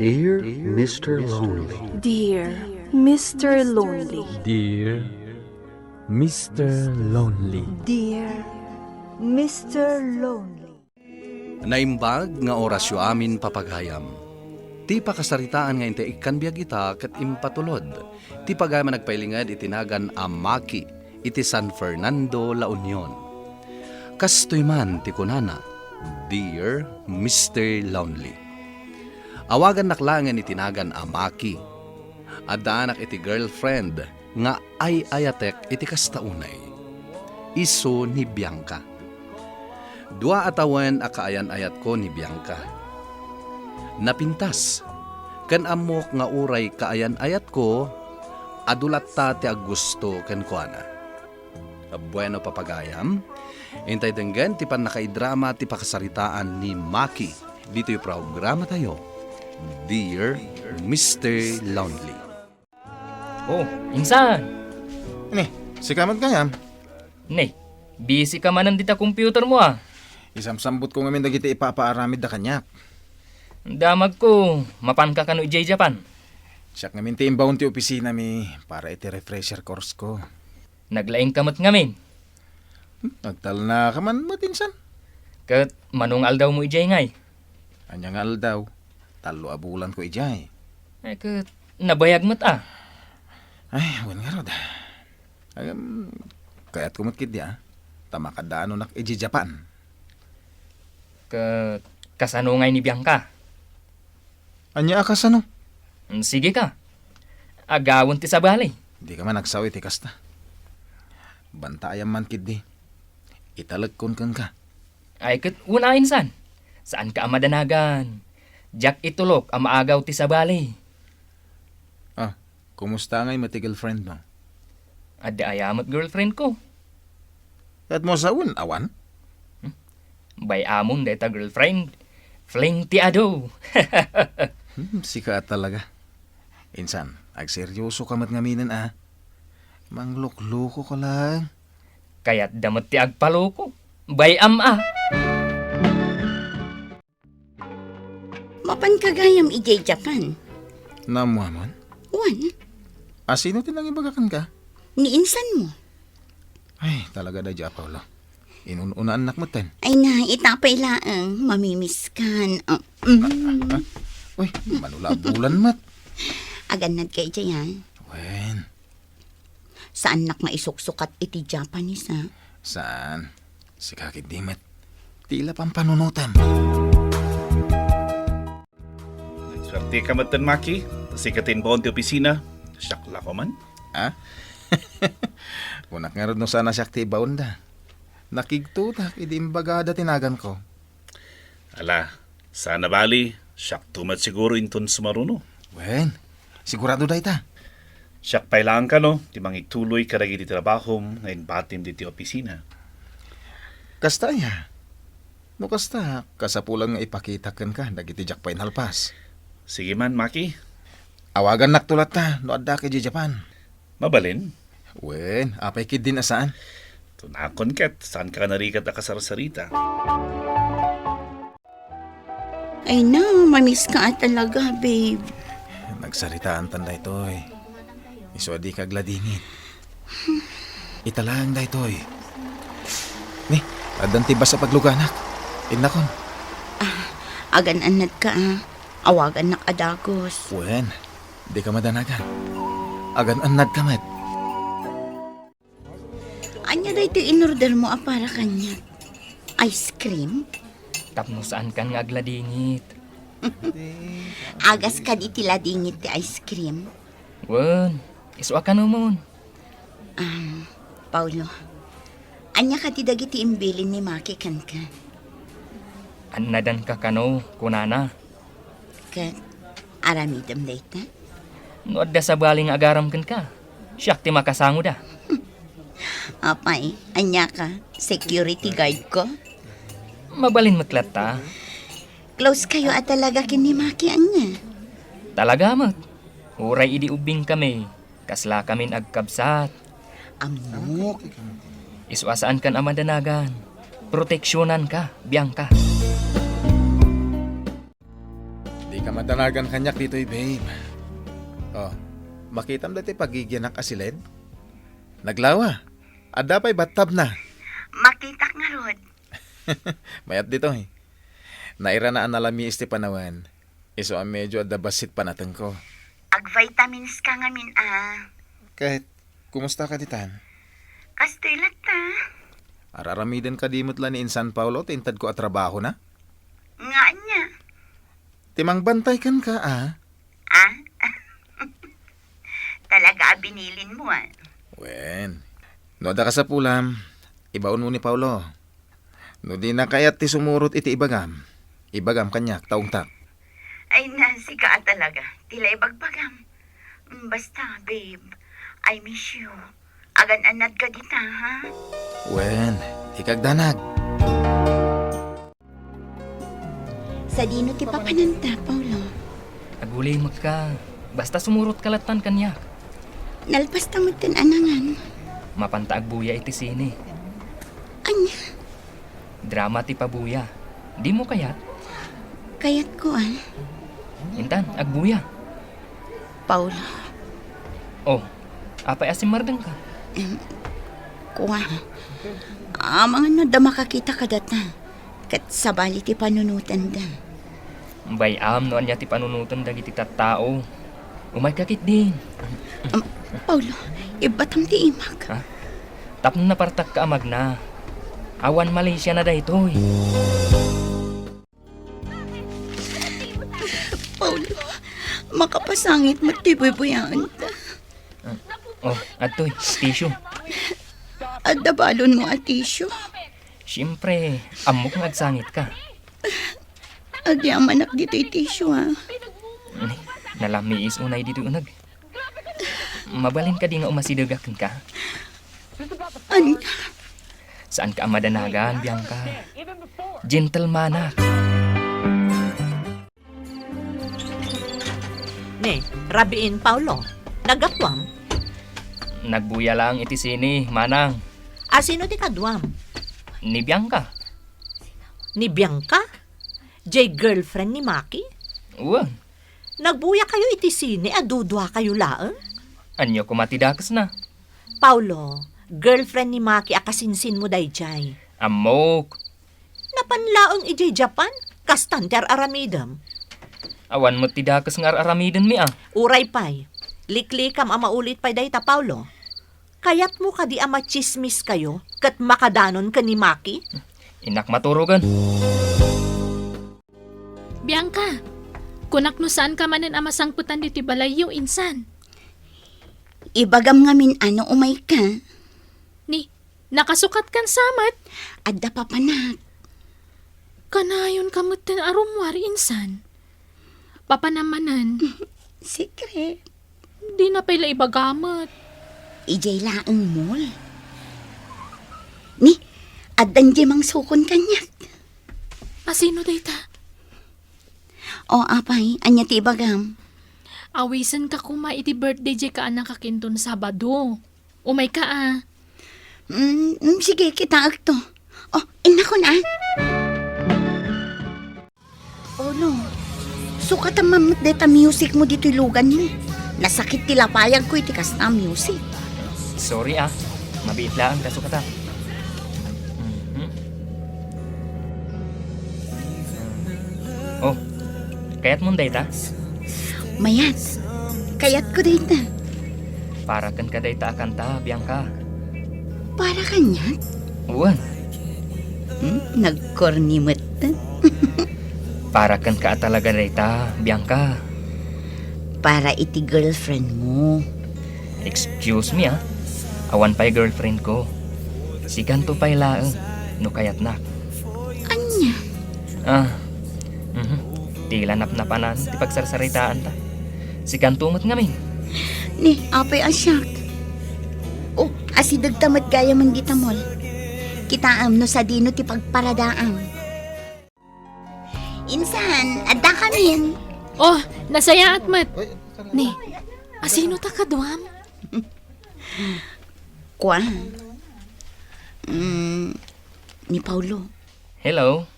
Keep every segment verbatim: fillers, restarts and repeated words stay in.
Dear Mister Lonely. Dear Mister Lonely. Dear Mister Lonely. Dear Mister Lonely. Naimbag nga orasyo amin, papagayam. Ti pakasaritaan nga intay ikkan biag ita ket impatulod ti pagayam a nagpailinged iti nagan a Maki iti San Fernando, La Union. Kastoy man ti kunana, "Dear Mister Lonely." Awagannak laengen iti nagan a Maki. Addaanak iti girlfriend nga ay-ayatek iti kasta unay. Isu ni Bianca. Dua a tawen a kaayan-ayatko ni Bianca. Napintas, ken ammok nga uray kaayan-ayatko, adu latta ti aggusto kenkuana. Bueno, papagayam, intay denggen ti pannakaidrama ti pakasaritaan ni Maki ditoy programatayo, Dear Mister Lonely. Oh, insan! Ne, sika met gayam? Ne, busy ka manen dita computer mo, ah. Isamsambutko ngamin dagiti ipapaaramidda kaniak. Damagko, mapanka kano idiay Japan? Siak ngamin ti imbaon ti opisina mi para iti refresher course ko. Naglaing ka met ngamin? Hmm, nagtalna ka man met, insan. Ket mano nga aldaw mo idiay ngay? Ania nga aldaw? Tallo a bulan ko idiay. Ay, ket nabayag met, ah. Ay, wen ngarud. Ay, um, kayatko met ketdi, ah. Ta makaddaanonak idiay Japan. Ket kasano ngay ni Bianca? Ania a kasano? Mm, sige ka. Agawen ti sabali. Di ka man agsao iti kasta. Bantaayam man ketdi. Italekon kenka. Ay, ket wen a, insan. Saanka a madanagan. Diak itulok a maagaw ti sabali. Ah, kumusta ngay met ti girlfriend mo? Adda aya met girlfriend ko. Ket mo sawen, awan? Hmm? Bay-amon dayta girlfriend. Fling ti adu. Hmm, sika a talaga. Insan, agseryoso ka met ngaminen, ah. Manglukloko ka lang. Kayatda met ti agpaloko. Bay-am, ah. Mapanka gayam idiay Japan? Naammuamon? Wen. A, sino ti nangibaga kenka? Ni insan mo. Ay, talaga daydiay a Paolo. Inun-unaannak metten. Ay na, ita pay laeng, mamimiskan. Ah, mm. Ah, ah, ah. Uy, mano la a bulan met. Agannad ka idiay, ah. Wen. Saannak nga isuksukat iti Japanese, ah. Saan? Sika ketdi met. Ti ila pampanunotem. Nagsuerte ka metten, Maki. Ta sika ti imbaon ti opisina. Siak la ko man. Ah? Kunak ngarud no saan a siak ti ibaonda. Nakigtotak idi imbagada ti naganko. Ala, saan a bali, siakto met siguro inton sumaruno. Wen, sigurado dayta. Siak pay laeng kano ti mangituloy kadagiti trabahom nga imbatim ditoy opisina. Kasta aya? No kasta, kasapulan nga ipakitak kenka dagiti diak pay nalpas. Sige man, Maki. Awagannakto latta no addak idiay Japan. Mabalin? Wen, apay ketdin a saan? Tunakon ket, saanka narigat a kasarsarita. Ay na, mamiss ka talaga, babe. Nagsaritaantan daytoy. Isu a dika agladingit. Ita laeng daytoy. Ni, addan ti bus a pagluganak. Innakon. Ah, agan-annad ka, ah. Awagannak a dagus. Wen, dika madanagan. Agan-annad ka met. Ania daytoy inorder mo a para kaniak? Ice cream? Tapno saankan nga agladingit. Agas kadi ti ladingit ti ice cream? Wen, isu a kano mon. Um, Paolo, ania kadi dagiti imbilin ni Maki kenka? Annadanka kano, kunana. Ket aramidem dayta? No adda sabali nga agaram kenka, siak ti makasangoda. Apay, ania ka? Security guard ko? Mabalin met latta. Close kayo a talaga ken ni Maki, ania? Talaga met. Uray idi ubbing kami, kasla kamin agkabsat. Ammok. Isu a saankan a madanagan. Proteksionanka, Bianca. Dika Madanagan kaniak ditoy, babe. Oh, makitam dati pagigianak a siled? Naglawa. Adda pay battabna. Makitak ngarud. Mayat ditoy. Nairana a nalamiis ti panawen. Isu a medyo adda bassit panatengko. Ag-vitamins ka ngamin, ah. Ket, kumusta ka ditan? Kastoy latta. Ar-aramiden kadi met la ni Insan Paolo ti intadko a trabahona? Nga ania? Ti mangbantay kenka, ah. Ah? Talaga a binilinmo, ah. Wen. No adda kasapulam, ibaonmo ni Paolo. No dina kayat ti sumurot iti ibagam, ibagam kaniak ta ungtak. Ay na, sika a talaga. Ti la ibagbagam. Mm, basta, babe, I miss you. Agan-annad ka dita, ha? Wen, ikagdanag. Sadino ti papananta, Paolo? Agulimekka. Basta sumurot ka lattan kaniak. Nalpas ta metten a nangan. Mapanta agbuya iti sine. Ania? Drama ti pabuya. Dimo kayat? Kayatko, ah. Intan, agbuya. Paolo. Oh, apay a simmardengka? Em, kua. Amangan no adda makakita kadata. Ket sabali ti panunotanda. Bay-am no ania ti panunoten dagiti tattao. Umayka ketdin. Am, Paolo, ibbatam ti imak. Ha? Tapno napartakka a magna. Awan malisiana daytoy. Paolo, makapasangit met ti buy-buyaenta. Oh, adtoy, tissue. Adda balonmo a tissue? Siempre, ammok nga agsangitka. Agyamanak ditoy tissue, ah. Nalamiis unay ditoy uneg. Mabalin kadi nga umasidegak kenka? Ania? Saanka a madanagan, Bianca. Gentlemanak. Ne, rabiin, Paolo. Naggapuam? Nagbuya laeng iti sine, manang. A, sino ti kaduam? Ni Bianca. Ni Bianca? Jay girlfriend ni Maki? Wen. Nagbuya kayo iti sine a dudua kayo laeng? Ania koma ti dakesna? Paolo, girlfriend ni Maki a kasinsinmo dayjay. Ammok. Napan laeng idiay Japan, kastan ti ar-aramidem. Awan met ti dakes nga ar-aramidenmi a. Uray pay. Liklikam a maulit pay dayta, Paolo. Kayatmo kadi a matsismis kayo ket makadanon ken ni Maki? Innak maturogen. Bianca, kunak no saanka manen a masangpetan ditoy balayyo, insan. Ibagam ngamin a no umayka. Ni, nakasukatkan sa met? Adda papanak. Kanayonka metten a rummuar, insan. Papanam manen. Secret. Dina pay la ibaga met. Idiay laeng mall. Ni, addan diay mangsukon kaniak. A, sino dayta? O, apay, ania ti ibagam? Awisenka koma iti birthday diay kaanakak inton Sabado. Umayka a. Mm, mm, sige, kitaekto. O, innakon a. Paolo, sukatam man met dayta musicmo ditoy luganmo. Nasakit ti lapayagko iti kasta a music. Sorry a, mabiit laeng ta sukatam. Mhm. Oh, kayatmon dayta? Mayat. Kayatko dayta. Para kenka dayta a kanta, Bianca. Para kaniak? Wen. Hmm, nagkorni met. Para kenka a talaga dayta, Bianca. Para iti girlfriend mo. Excuse me, ah. Awan pay girlfriend ko. Sikanto pay laeng no kayatnak. Ania? Ah, mhm. Ti la napnapanan ti pagsarsaritaanta. Sikanto met ngamin. Ni, apay a siak. Oh, asidegta met gayamen dita mall. Kitaem no sadino ti pagparadaam. Insan, adda kamin. Oh, nasayaat met. Ni, asino ta kaduam? Kua? Mm, ni Paolo. Hello.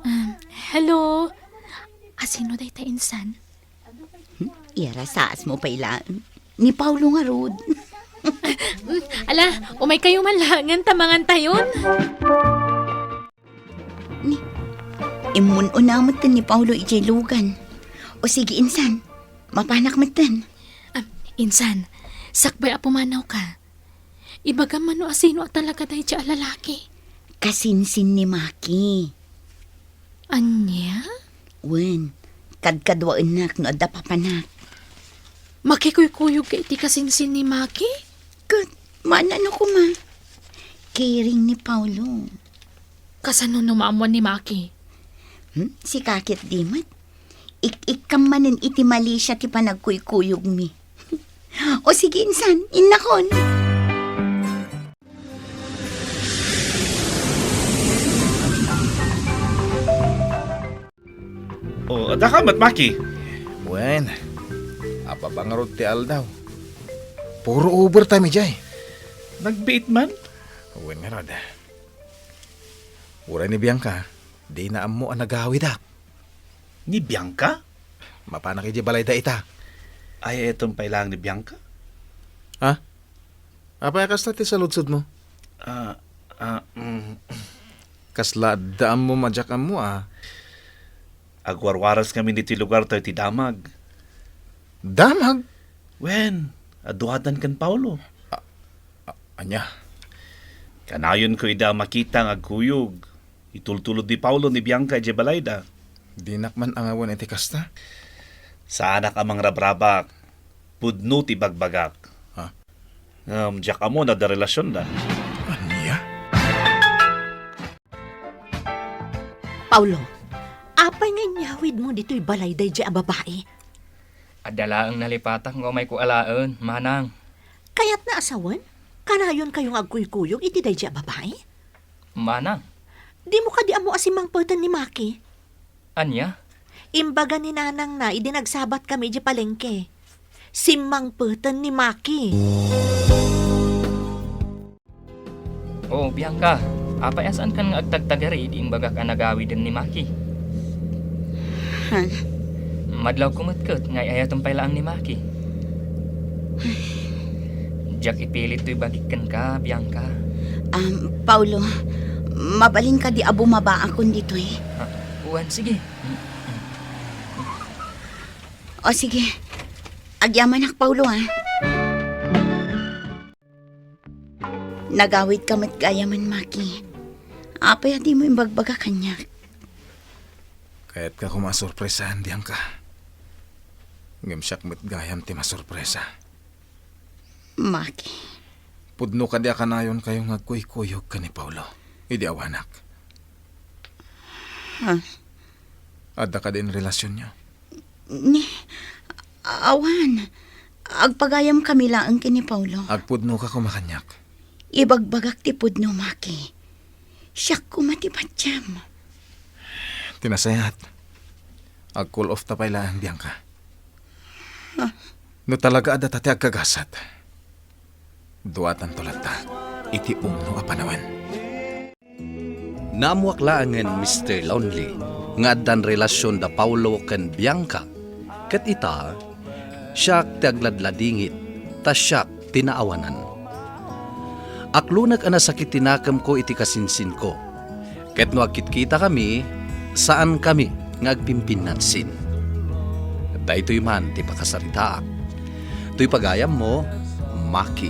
Um, hello. Asino dayta insan? Hmm? Iyarasaasmo pay laeng. Ni Paolo ngarud. Ala, umaykayo man laengen ta mangantayon. Ni, immun-una metten ni Paolo idiay lugan. O sige, insan, mapanak metten. Ah, insan, sakbay a pumanawka. Ibagam man no asino a talaga daydiay a lalaki. Kasinsin ni Maki. Ania? Wen, kadkaduaennak no adda papanak. Makikuykuyogka iti kasinsin ni Maki? Ket, maan-ano koma? Kiring ni Paolo. Kasano no maammuan ni Maki? Hmm? Sika ketdi met. Ik-ikkam manen iti malisia ti panagkuykuyogmi. O sige, insan, innakon. O, adda ka met, Maki? Wen, ababa ngarud ti aldaw. Puro overtime idiay. Nagbiit man? Wen ngarud. Uray ni Bianca, dina ammo a nagawidak. Ni Bianca? Mapanak idiay balayda ita. Ay-ayatem pay laeng ni Bianca? Ha? Apay a kasta ti saludsodmo? Ah, ah, mm. Kasla adda ammom a diak ammo a. Agwarwaras ngamin ditoy lugar tayo ti damag. Damag? Wen, aduadan ken Paolo. A-, a-, ania? Kanayonko ida a makita nga agkuyog. Itultulod ni Paolo ni Bianca idiay balayda. Dinak man angawan iti kasta. Saanak a mangrabrabak. Pudno ti bagbagak. Ha? Ngem diak ammo no adda relasionda. Ania? Paolo, apay nga inyawidmo ditoy balay daydiay a babai? Adda laeng nalipatak nga umayko alaen, manang. Kayatna a sawen? Kanayonkayo nga agkuykuyog iti daydiay a babai? Manang. Dimo kadi ammo a simmangpeten ni Maki? Ania? Imbaga ni nanangna idi nagsabatkami idiay palengke. Simmangpeten ni Maki. O, Bianca, apay a saankan nga agtagtagari idi imbagak a nagawiden ni Maki? Han? Madlawko met ket nga ay-ayatem pay laeng ni Maki. Diak ipilit toy bagik kenka, Bianca. Um, Paolo, mabalin kadi a bumabaakon ditoy? Ah, wen, sige. O, sige. Agyamanak, Paolo, ah. Nagawidka met gayamen, Maki. Apay a dimo imbagbaga kaniak? Kayatka koma a sorpresaen, Bianca. Ngem siak met gayam ti masorpresa. Maki. Pudno kadi a kanayonkayo nga agkuykuyog ken ni Paolo idi awanak? Ha? Adda kadi in relasionyo? Ni, awan. Agpagayamkami laeng ken ni Paolo. Agpudnoka koma kaniak. Ibagbagak ti pudno, Maki. Siak koma ti patiem. Ti nasayaat, ag-cool off ta pay laeng, Bianca. Ah. No talaga a data ti agkagasat, duatanto latta iti umno a panawen. Naammoak laengen, Mister Lonely, nga addan relasion da Paolo ken Bianca, ket ita, siak ti agladladingit, ta siak ti naawanan. Aklunek a nasakit ti nakemko iti kasinsinko, ket no agkitkitakami, saankami nga agpimpinnansin. Daytoy man ti pakasaritaak. Toy pagayammo, Maki.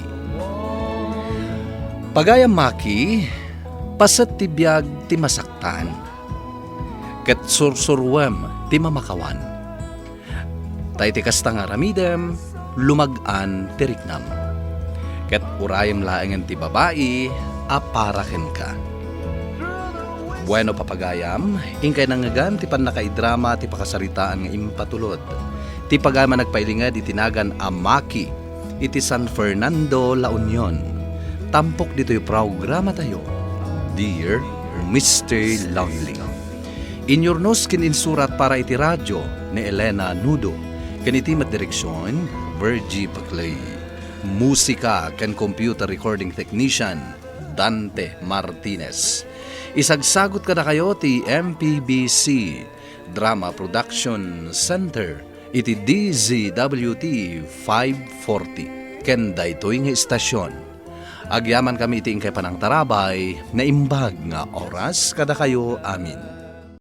Pagayam Maki, paset ti biag ti masaktan, ket sursuruem ti mamakawan. Ta iti kasta nga aramidem, lumag-an ti riknam. Ket urayem laengen ti babai a para kenka. Bueno, papagayam, inkay nangngegan ti pannakaidrama ti pakasaritaan nga impatulod. Ti pagayam a nagpailinged iti nagan a Maki iti San Fernando, La Union. Tampok ditoy programatayo, Dear Mister Lonely. Inyurnos ken insurat para iti radio ni Elena Nudo, ken iti met direksion, Virgie Paclay. Musika ken computer recording technician, Dante Martinez. Isagsagut kadakayo ti M P B C Drama Production Center iti D Z W T five forty ken daytoy nga istasyon. Agyamankami iti inkay panangtarabay, naimbag nga oras kadakayo amin.